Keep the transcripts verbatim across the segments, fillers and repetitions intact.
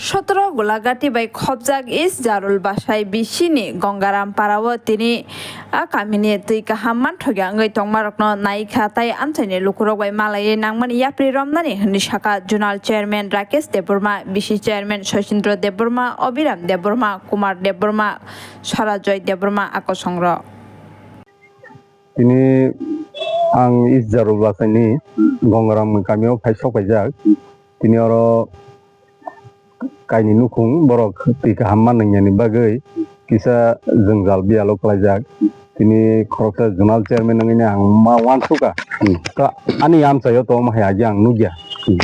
Sotro Golagati bai khopjak East Jarul Basai bisini Gongaram Parao tini a kamini twi kaham manthokya wngwi tongmarokno naikha tei amchaini lukurok bai malaiwi nangmani yapri romnani hwnwi sakha Zonal Chairman Rakesh Debbarma, B C Chairman Sachindra Debbarma, Abhiram Debbarma, Kumar Debbarma, Sarajoy Debbarma a kosongrok. Tini ang East Jarul Basaini Gongaram kamio phai sok paijak. Tini oro kaini nukhung borok twi kaham ma nwngyani bagwi kisa jwngjal biyalo klaijak. Tini khoroksa zonal chairman wngwi ang ma uansukha. Hmm. Ta ani amchaio to omo hai agi ang nukya. Hmm.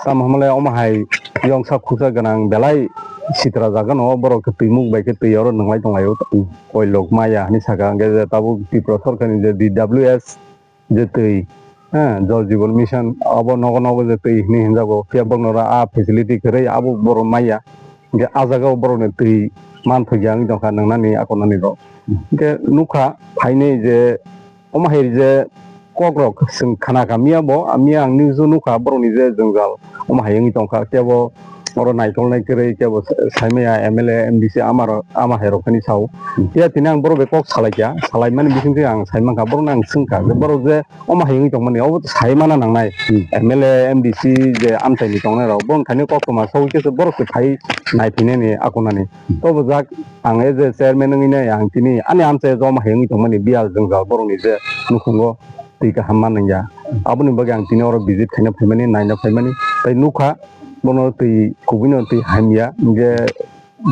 Tamo hwnle omo hai yongsa khusa gwnang belai sitra jaga no borok twi muk bai khe twi oro nwnglai tonglaio. Hmm. Koilok maya hinwi sakha hwnkhe je tabuk Tripura sorkarni je D W S je twi, ha, Jal Jeevan Mission, abo nogo nogo je twi hinwi hinjago, phiya borokno oro a facility kwrwi abo borok manya, hwnkhe a jagao borokni twi manthokya wngwi tongkha nwngnani akonani rok. Hwnkhe nukha phainwi je omo hai je kokrok chwng khna kha miya bo, miya ang news o nukha borokni je jwngjal omo hai wngwi tongkha, kebo oro naitolnai kwrwi kebo saimaya M L A, M D C ama rok, ama hai rok thani sao. Hmm. Phiya tini ang borok bai kok salaikha, salaimani bisingtwi ang saimankha, borokno ang swngkha je borok je omo hai wngwi tongmani, obo sai mana nangnai. Hmm. M L A, M D C je amchaini tongnai rok, borok thani koktwma sawi khe borok se phai naiphinani akonani. Hmm. Tobo jak ang as a chairman wngwi nai ang tini ani amchai je omo hai wngwi tongmani biyal jwngjal borokni je nukhungo twi kaham ma nangya. Aboni bagwi ang tini oro visit khaina phaimani, naina phaimani, tei nukha bono twi kubuino twi hamya, hwnkhe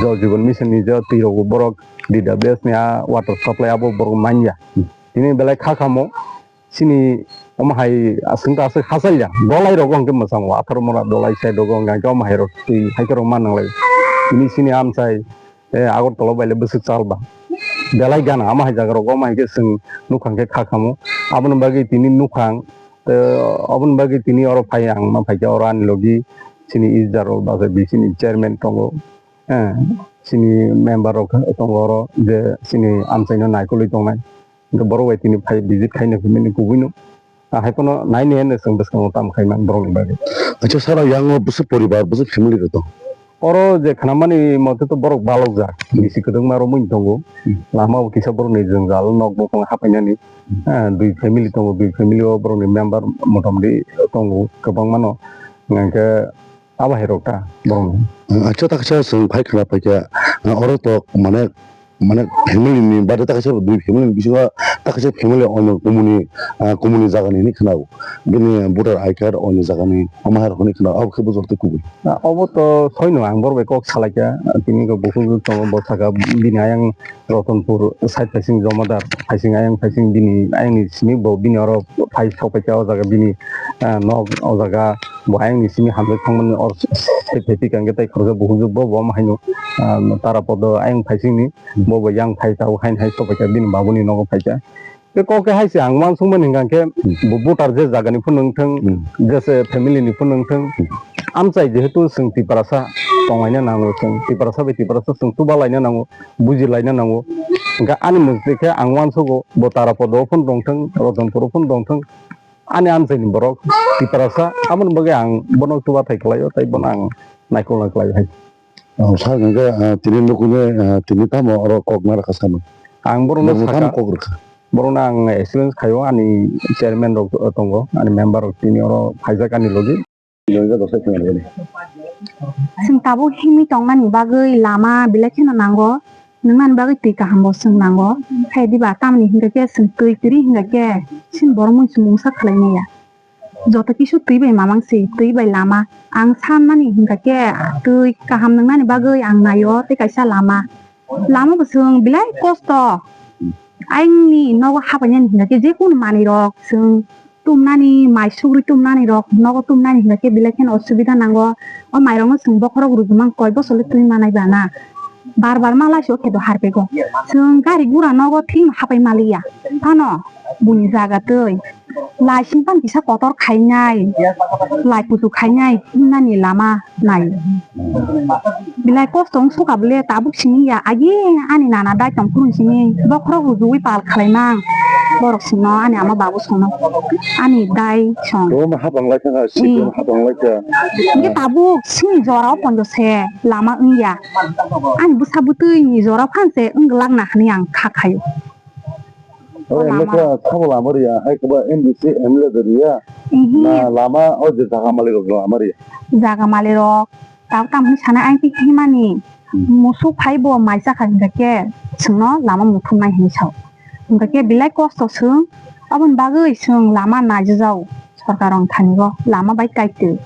Jal Jeevan Mission ni je twi rok borok D W S ni a water supply abo borok manya. Tini belai kha kamo chini omo hai aswk ta aswk hachal ya, dolai rogo hwnkhe mwchango, atharo mora dolai side rogo hwnkhe omo hai rok twi hai khe rok ma nanglai. Tini chini amchai, eh, Agartala bai le bwswk chal ba. Belai gana ama hai jaga rogo ama hai khe chwng nukhang khe kha kamo. Aboni bagwi tini nukhang, eh, aboni bagwi tini oro phai ang ma phai khe oro ani logi chini East Jarul Basaini chini chairman tongo. Eh, chini member rok tongo oro je chini amchaino naikolwi tongnai. Hwnkhe borok bai tini phai visit khaina phimani kubuino. Ah, hai phano naini hwnwi chwng bwskango tamo khai man borokni bagwi. Acha, sara yango bwswk poribar, bwswk family rok tong? Oro je khnamani mote to borok balokjak, bisi kwdwkma romwi tongo. Hmm. Lama o kisa borokni jwngjal nok buphang hapainani. Hmm. Ah, dui family tongo, dui family o borokni member motamoti tongo kwbangmano. Hwnkhe abo hai rok ta borokni. Acha, taksa chwng phai khna phaikha, ah, oro to mane mane family ni bade ta kaisa dui family ni bisingo ta kaisa family onyo kumuni, ah, kumuni jaga ni hinwi khwna o. Bini voter I card onyo jaga ni omo hai rok hinwi khwna o, abo khe bujor tei kubui. Ah, obo to soino ang borok bai kok salaikha, tini khe bukhuk tongo, bo saka bini ayang Ratanpur side phaising Jomadar phaising ayang phaising bini ayang ni simi bo bini oro phai sok paikha o jaga bini, ah, nok o jaga bo ayang ni simi hamjak thangmani or se phai phai kangkhe tei khoroksa bukhuk bo bo omo haino, ah, Tarapodo ayang phaising ni. Bo bo yang phai tabuk haino hai sok paikha bini babuni nogo phaikha. Tei kok khe hai se ang uansukmani hwnkha khe Hmm. bo voter je jaga ni phano wngthung, Hmm. je se family ni phano wngthung. Hmm. Amchai jehetu chwng Tiprasa tonglaina nango, chwng Tiprasa bai Tiprasa chwng tubalaina nango, bujilaina nango. Hwnkha ani mujte khe ang uansugo bo Tarapodo phano tongthung, Ratanpur phano tongthung. Ani amchaini borok Tiprasa, aboni bagwi ang bono tubathai khlaio, tei bono ang naikolna khlaio hai. Oh, sir, hwnkhe, ah, tini nukuni, ah, tini tamo oro kok narwkha sano? Ang borokno Nokni sakha, tamo kok rwkha? Borokno ang experience khaio, ani chairman rok tongo, ani member rok tini oro phaijak ani logi. Chwng tabuk himwi tongnani bagwi lama belai kheno nango, nwngnani bagwi twi kaham bo chwng nango. Khe diba tamni hinkhe khe chwng twi kwrwi hinkhe khe chini borok mungsa khlai maya. Joto kisu twi bai mamang se, twi bai lama. Ang sanmani hinkha khe twi kaham nwngnani bagwi ang naio tei kaisa lama. Lama bo chwng belai kosto. Ayangni nogo hapainani hinkha khe jekunu manwi rok chwng tumnani, mai sugri tumnani rok nogo tumnani hinkha khe belai kheno osubida nango. O mairokno chwng bokhorok rwgwmang koi bosole twi manai ba na. Bar bar ma laisio khe do harpego. Chwng gari gura nogo thik hapai maliya. Phano Buini jaga twi. Lai singpan kisa kotor khainai, lai kuchuk khainai himnani lama nai. Belai kosto wng suka bole tabuk sini ya agi ani nana dai tong phuru sini bokhorok rujui pal khlai mang. Borok sino ani ama babu sono ani dai song. Roma hapang lai thang ha, sikon hapang lai thang. Nge tabuk sini jora o ponjo se lama wng ya. Ani bwsa bwtwi ni jora phan se wng glak na hani ang kha khayo. O lama. Emekha sabo lama riya, hai kaba M D C M L A de riya. Ihi. Na lama o je jaga malik rok lama riya. Jaga malik rok, tab tam hwnwi sana ang tik himani. Hmm. Musuk phai bo mai chakha hingka khe, chwngno lama muthung nai hwnwi sao. Hingka khe belai kosto chwng, aboni bagwi chwng lama naijajao sorkar rok thani go, lama bai kaitwi.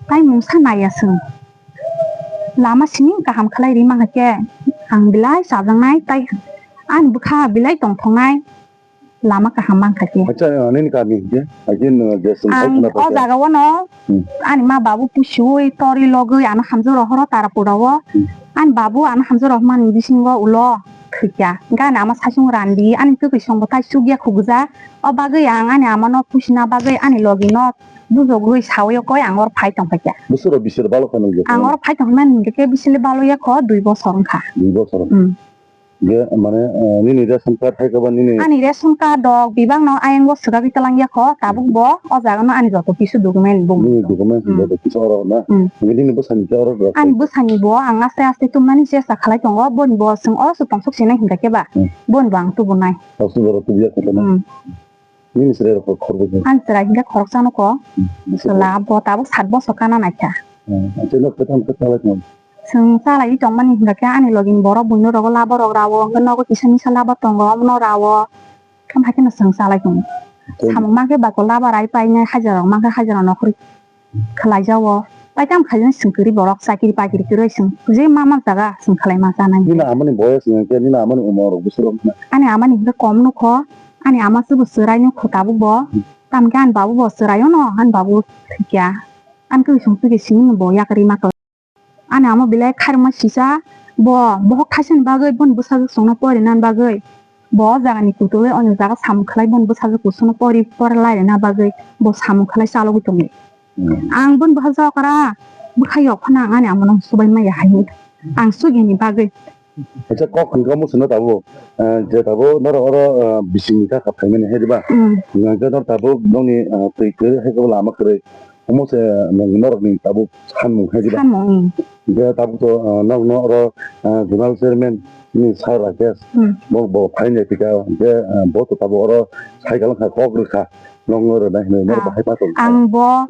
Tai mungsa naiya chwng. Lama simi kaham khlai ri mankha khe, ang belai chajaknai, tai ani bwkha belai tongthoknai, lama kaham mankha khe. Acha, nini kami hingke? Akin, uh, gas and Ang oil na o pake. Jaga o no, Hmm. Ani ma babu pusiui, tori logwi, ano hamjak rohoro Tarapura o. Hmm. Ani babu ano hamjak rohmani bisingo ulo thwikya. Gana ama saichung randi, ani kwkwi songbo tai chukya khugujak. O bagwi ang ani ama no pusina bagwi ani logi no bujogwi sawi o koi ang or phai tongphaikya. Bwswk rok bisir balo kha nung je? Ang or phai tongmani hingke ke bisili balo ya kho dui bosor wngkha. Dui bosor. Hmm. Je mane, eh, nini ration card hai khe ba nini? Ani ration card rok bibak no ayang o swkagwi twlang ya kho, tabuk bo o jaga no ani joto kisu document bung. Nini document Hmm. joto kisu oro na? Hmm. Nini bwsani khe oro rok Ani sai? Bwsani bo ang aste aste tumnani chesta khalai tongo, boni bo chwng o su tongsok sinai hingka khe ba, Hmm. Boni bo ang tubunai. Aswk borok tubuya khe na? Hmm. Nini chwrai rok khoroksa. Ani chwrai hingke khoroksa no kho. Hmm. Chwla bo tabuk sat bosor kana naikha. Hmm. Tei nok kwthang khe chalai tong. Chwng chalai tongmani hingke ani login borok buino rogo labo rok rawo, hingke nogo kisa misa labo tongo, omono rawo. Tamo hai kheno chwng chalai tongo. Tei Samung mankhe bako labo rai painai hajar rok mankhe hajar rok nokhorwi khlai jago. Pai tamo khaijani chwng kwrwi borok chakiri pakiri kwrwi chwng je ma ma jaga chwng khlai ma chanai. Nini amani boyes hingke nini amani umor rok bwswk rok na? Ani amani hingke kom nukho. Ani ama se bo chwrai nukho tabuk bo. Tamokhe ani babu bo chwraio no, ani babu thwikya. Ani kwrwi song twi simi bo yakarwi ma khlai. Ani ama belai khairokma sisa, bo bohok thaisani bagwi boni bwsajwk chwngno porinani bagwi. Bo o jagani kutugwi onyo jaga samung khlai boni bwsajwk kusuno pori pora lairina bagwi bo samung khlai chalogwi tongo. Hmm. Ang boni bwsajwk okra bwkha yok phano ang ani amano subai maya hai. Ang sugini bagwi. Acha kok hwnka muchungno tabuk, eh, je tabuk norok oro, eh, bisingni kha kha phaimani hai diba? Hmm. Hwnka khe norok tabuk nokni, eh, twi kwrwi hai khe lama kwrwi. Omo se nwng norokni tabuk sanmung hai diba? Sanmung, hmm. Hingke tabuk to, ah, nokno oro, ah, zonal chairman ni sir Rakesh, Hmm. bo, bo phainai pika, hingke, ah, bo to tabuk oro cycle wngkha kok rwkha, nokno rwnai hinwi norok Ah, bahai ma tong. Ang bo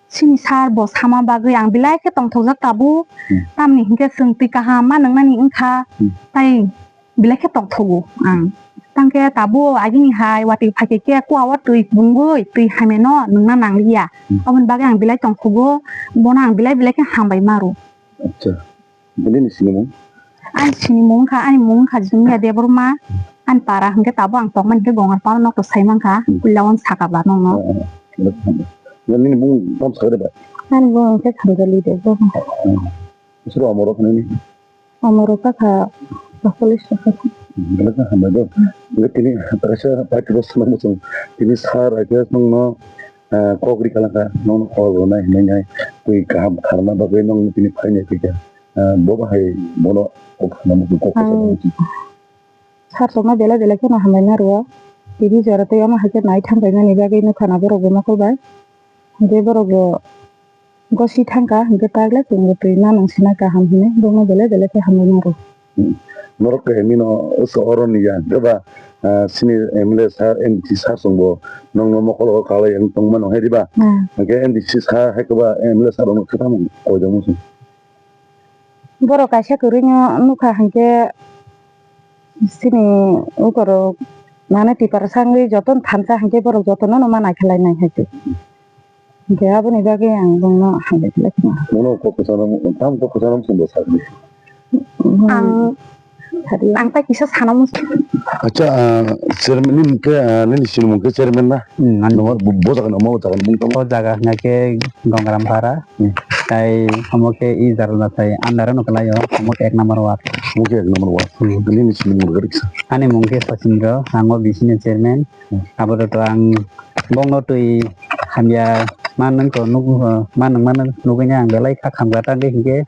sini sir bo sama bagwi ang belai khe tongthokjak tabuk, Hmm. Tamni hingke chwng twi kaham ma nwngnani wngkha, Hmm. Tai belai khe tongthogo ang. Tangkhe tabuk agini hai watwi phaikhe khe kua o twi bungwi twi hamya no nungna nangliya. Hmm. Aboni bagwi ang belai tongthogo, bono ang belai belai khe hambai maro. Acha. Bini ni sinimung? Ani sinimung wngkha, ani mung wngkha Jumia Debbarma. Ani para hwnkhe tabuk ang tongmani hwnkhe Gongar Pao nok to sai mankha, Hmm. Puila wan saka ba nokno. Oh, oh. Nini bung tam sakhe ba? Ani bung hwnkhe Sanjali Debbarma. Hmm. Suru amoro khnani? Amoro kakha pakolisa kakha. Belai khe hambai do. Belai tini kaisa party rok swnam bwswng. Tini sir Rakesh nokno, ah, kok ri kalangkha, nokno kok rwnai hinwi nai. Twi kaham kharna bagwi nokno tini phainai twi kha. Ah, bo bahai bono kok swnam bwswng kok Ang kwchangma bwswng. Sir tongma belai belai kheno hambai ma rwo. Tini jora tei omo hai khe nai thang paimani bagwi nukha na borok bo mokol bai. Hwnkhe borok bo Gosi thangkha, hwnkhe tagle chwngbo twi ma nang sina kaham hinwi bongno belai belai khe hambai maro. Hmm. Norok khe mino so oro ni ya, hwnkhe ba, ah, sini M L A sir, M D C sir chwngbo nokno mokol o kalai ang tongmano hai diba? Hmm. Hwnkhe M D C sir hai khe ba M L A sir rokno khe tamo koi tongmo chwng? Borok kaisa kwrwino nukha hwnkhe sini ukorok mane tipra sangwi jotono thansa hwnkhe borok jotono no ma naikhe lainai hai khe. Hwnkhe aboni bagwi ang bongno hambai khlai khna. Bono kok kwchangno, tamo kok kwchangno chwngbo sakni. Ang, ang tai kisa sana muchung. Acha, ah, chairman nini khe, ah, nini sinimung khe chairman na? Hmm, ani. Nungor bo, bo jaga nungma, bo jaga nungma. O jaga hwnkha khe Gongram Para. Hmm. Tai omo khe i Jaralnathai under o no kwlaio, omo khe ek number ward. Mungkin yang nomor one. Hmm. Ini ni sini mungkin riksa. Ani mung khe Sachindra, ang o B C ni chairman. Hmm. Abo to ang bongno twi hamya manung to nuk, manung manung nugwi ang belai kha khamga ta hingke.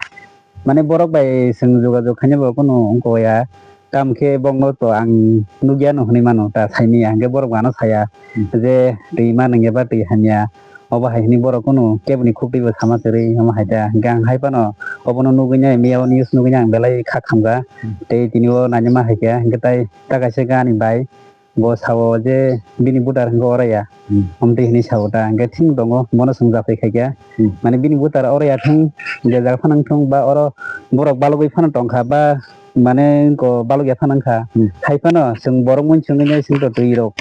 Mane borok bai chwng jogajog khaina bo kunu wngkha ya. Tamo khe bokno to ang nukya no hwnwi mano, ta saimanya, hwnkhe borok bo ano saya Hmm. je twi ma nungya ba twi hamya. Obo hai hwnwi borok kunu keboni khuk twi bo sama kwrwi, omo hai ta. Hwnkhe ang hai phano obono nugwi nai, miya o news nugwi nai ang belai kha khamga. Hmm. Tei tini o nainima hai khe, hwnkhe tai ta kaisa khe ani bai. Bo sao je bini voter hwnkhe oro ya. Hmm. Omtwi hinwi sao ta, hwnkhe thik tongo, bono chwng japri khaikha. Hmm. Mane bini voter oro ya thung, je jaga phano wng thung, ba oro borok balugwi phano tongkha, ba mane wngkha balugya phano wngkha. Hmm. Hai phano chwng borok mui chwngwi nai singto twi rok.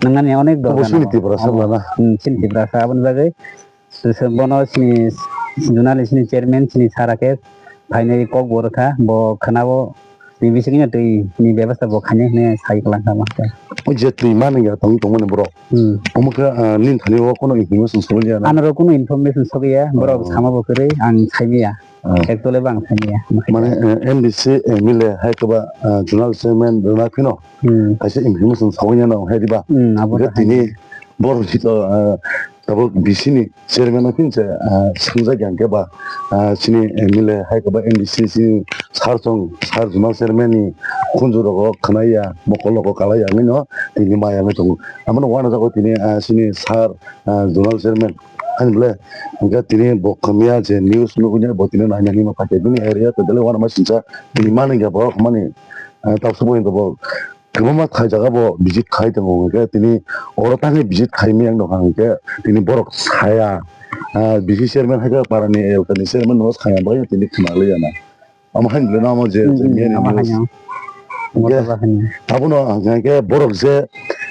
Nangani onek Obo dorkar chini nango. Tiprasa Omo. Lana. Hmm, chini Tiprasa aboni bagwi. Bono chini, chini chairman, chini sara khe phainai kok bo rwkha, bo khwnao ni bisingtwi twi ni bebasta bo khainai hwnwi sai kwlangkha ma. O je twi mani ya tong tongmani borok. Hmm. Omo khe, ah, nini thani o kono information sokya na? Ano ro kono information sokya, borok Oh. sama bo kwrwi ang saimanya. Ah. Actually bang saimanya. Mane, eh, M D C, M L A hai khe ba, ah, zonal chairman rwna phino. Hmm. Kaisa information sokya na hai diba? Hmm, abo Hwnkhe ta hai. Tini borok jito, ah, tabuk B C ni chairman no phinsa, ah, swngjak yang khe ba, ah, chini M L A hai khe ba M D C chini sir chong, sir zonal chairman ni khunju rogo khwnai ya, mokol rogo kalai ya, hwnwi no tini ma ya wngwi tongo. Abono uanajago tini, ah, chini sir, ah, zonal chairman. Ani bole, hwnkhe tini bo khumya je news nugwi ya, bo tini naina hinwi ma kha khe bini area to bele uanama sincha tini mani ya borok mani, ah, tabuk bo hinwi bo kwbangma khai jaga bo visit khai tongo, hwnkhe tini oro thangwi visit khai miyang nokha hwnkhe tini borok saya, ah, B C chairman hai khe para ni elka ni chairman no saya bai tini khna liya na. Omo hai le namo je Hmm, je hmm, miyani omo news. Haino. Hwnkhe Omo to ba haino. Abono hwnkhe borok je,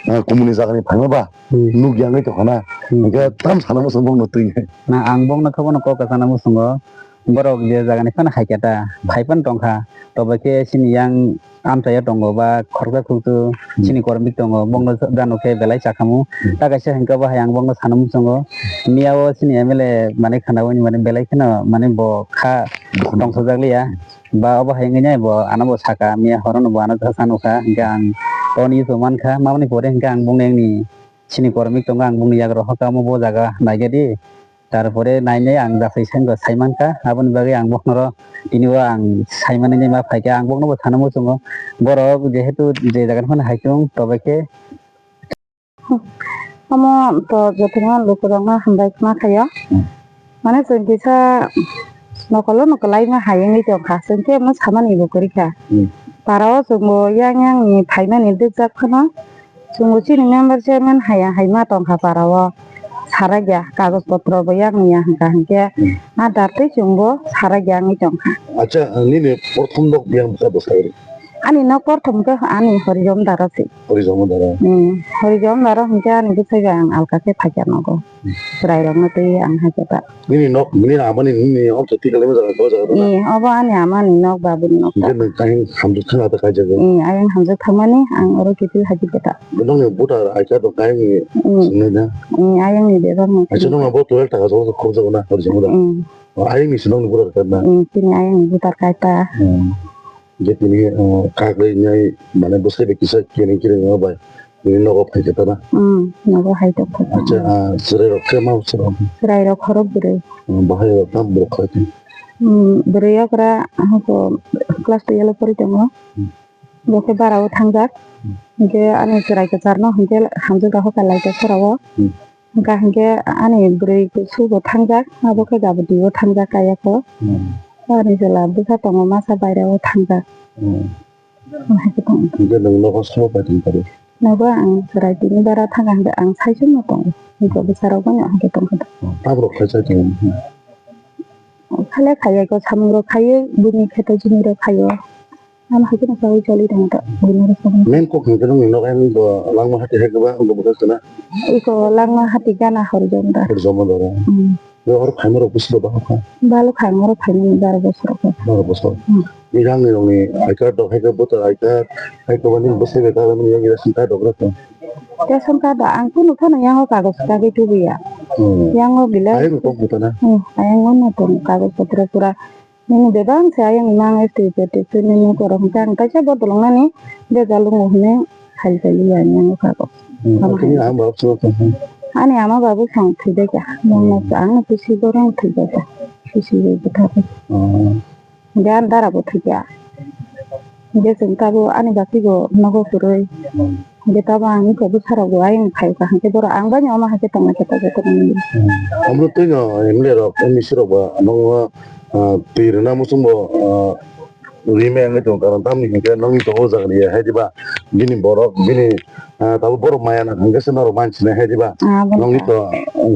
ah, kumuni jaga ni phaima ba Hmm. nuk yang to khana. Hmm. Hwnkhe tam sana mo song bong no twi. Na ang bong no khobo no kok sana mo songo. Borok je jaga ni phano hai khe ta, phai phano tongkha. Tobo khe sini yang amchaya tongo ba khoroksa khoroksa Hmm. chini kormik tongo, bongno jano khe belai chakhamu. Hmm. Ta kaisa hwnkhe bo hai ang bongno sana muchungo. Miya o chini M L A mane khana uni mane belai kheno mane bo kha Dukhno. Tongsajak liya. Ba obo hai wngwi nai bo ano bo saka, miya horo no bo ano kha sanu kha, hwnkhe ang toni to mankha, mamani pore hwnkhe ang bongni chini kormik tongo, ang bongni yagra hoka omo bo jaga naigadi. Tarpore nainai ang jasai sengbo saimankha, aboni bagwi ang bokhno ro tini o ang saimani ma phaikha, ang bokhno bo sana muchungo. Borok jehetu je jaga phano hai chwng tobaikhe. Omo to jotono lukurokno hambai ma khaio. Hmm. Mane chwng kisa nokolo no kwlai ma hai wngwi tongkha, chwng khe omo samani bo kwrwi kha. Hmm. Para o chwng bo yang yang ni phaimani dukjak phano. Chwng bo chini member chairman haya hai ma tongkha para o. Sarakya kagoj potro bo yang ya hwnkha hwnkhe Hmm. ma dar twi chwng bo sarakya wngwi tongkha. Acha, nini prothom nok biyang bwkha bwsai? Ani nok prothom khe ani Horijom Dara se. Horijom Dara? Hmm, Horijom Dara hwnkhe ani bwsai bai ang alka khe phaikha nogo. Hmm. Chwrai rokno twi ang hai khe ta. Nini nok, nini amani, nini hok jati kalai ma jaga, jaga na? Eh, obo ani amani nok, babuni nok. Hwnkhe nwng kaisa hamjwk thangna ta kaijago? Eh, ayang hamjwk thangmani ang oro kiphil hajik khe ta. Nokni voter I card rok ayang ni Hmm. swngnai na? Eh, ayang ni bebak no. Acha, nokno bo twelve taka jora khobjak na, Horijom Dara? Hmm. O, ayang ni se nokni voter card na? Hmm, chini ayang ni voter card ta. Hmm. Je tini, uh, kagwi nai, mane bwsai bai kisa kiring kiring ma bai tini nogo phai khe ta na? Hmm, nogo hai tong kha. Acha, ah, chwrai rok khe ma bwsai rok? Chwrai rok khorok bwrwi. Hmm, bahai rok tam borok khlai tong? Hmm, bwrwi okra hoko class twelve o pori tongo. Hmm. Bo khe bara o thangjak. Hmm. Hwnkhe ani chwrai kwchar no hwnkhe hamjwk rok hoka lai ta sora o. Hmm. Hwnkha hwnkhe ani bwrwi kusu bo thangjak, abo khe gabudi o thangjak kaya kho. Hmm. Ani chwla bwsa tongo masa baire o thangjak. Hmm. Hwnkhe tongo. Hwnkhe nwng nogo sabo pai tong kha di? Nogo ang chwrai tini bara thangkha hwnkhe ang saichung no tongo. Hwnkhe bwsa rok bono hwnkhe tongkha. Hmm. Tabuk rok khai chai tongo. Khale khaiya kho samung rok khaiwi buini kheto jini rok khaio. Ano hai kheno chaui choli tong ta, bini rok. Main kok hwnkhe nokni nok ayang bo Langma hati hai khe ba bo bwkha kana? Iko Langma hati gana Horijom Dara. Horijom Dara. Hmm. Bo oro phaima rok bwswk ba kha? Balo kha ang oro phaimani baro bosor kha. Baro bosor. Hmm. Yang ni nokni I card rok hai khe voter I card hai khe bani bwswk ba kha bani yang ration card rok rok. Ration card ang kunu phano yang o kagoj kagwi tubuya. Hmm. Yang o bilai. Ayang kok butana? Hmm, ayang o no tong kagoj potro pura. Nini bebak se ayang mang S T P T nini korok hwnkhe ang kaisa bodol wngnani bejal wngo hwnwi hai kaliya ang yang kha kok. Hmm, Tamo tini hai. Ang baba sabo tong. Ani ama babu song thwi bai kha. Nang Hmm. Ang pisi borong thwi bai kha. Pisi bai bwtha. Oh. Hingke ani dara bo thwikha. Hingke chwng tabuk ani bati bo nogo kwrwi. Hingke tabuk ang iko bwsarok bo ayang phaikha, hingke borok ang bai no omo hai khe tongnaikha tabuk kwrwngni. Omo twi no M L A rok, M E C rok ba nokno, ah, twi rwna muchung bo, ah, rime wngwi tongo, karon tamni hingke nokni tongo o jaga ni hai diba bini borok bini Ah, tabuk borok maya nang hingke se norok mansinai hai diba? Ah, bo Nokni kha. To,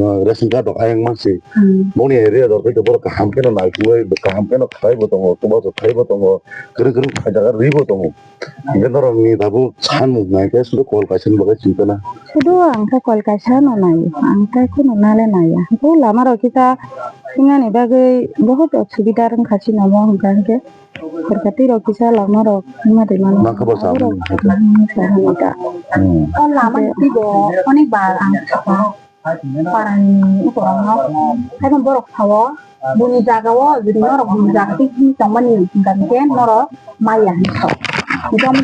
ah, ration card rok ayang mansi. Hmm. Boni area rok tei borok kaham kheno naikolwi, kaham kheno khlai bo tongo, chubachu khai bo tongo, kwrwng kwrwng khaijak rwi bo tongo. Hingke norok ni tabuk sanmung nai khe sudu call kaisa ni bagwi chintana. Sudu ang khe call kaisa no nai, ang khe kheno nale naiya. Bo lama rok kisa wngmani bagwi bohot osubida wngkha chini omo hwnkha hwnkhe. Khorkati rok kisa lama rok ma de mano. Nang khe bo sa mano. Hmm. O lama ni twi bo onek bar ang sakha. Parani ukorok no. Haikhe borok sao buni jaga o jodi norok buni jaga twi tongmani hingkha hingkhe norok maya hinwi sao. Hingkhe omo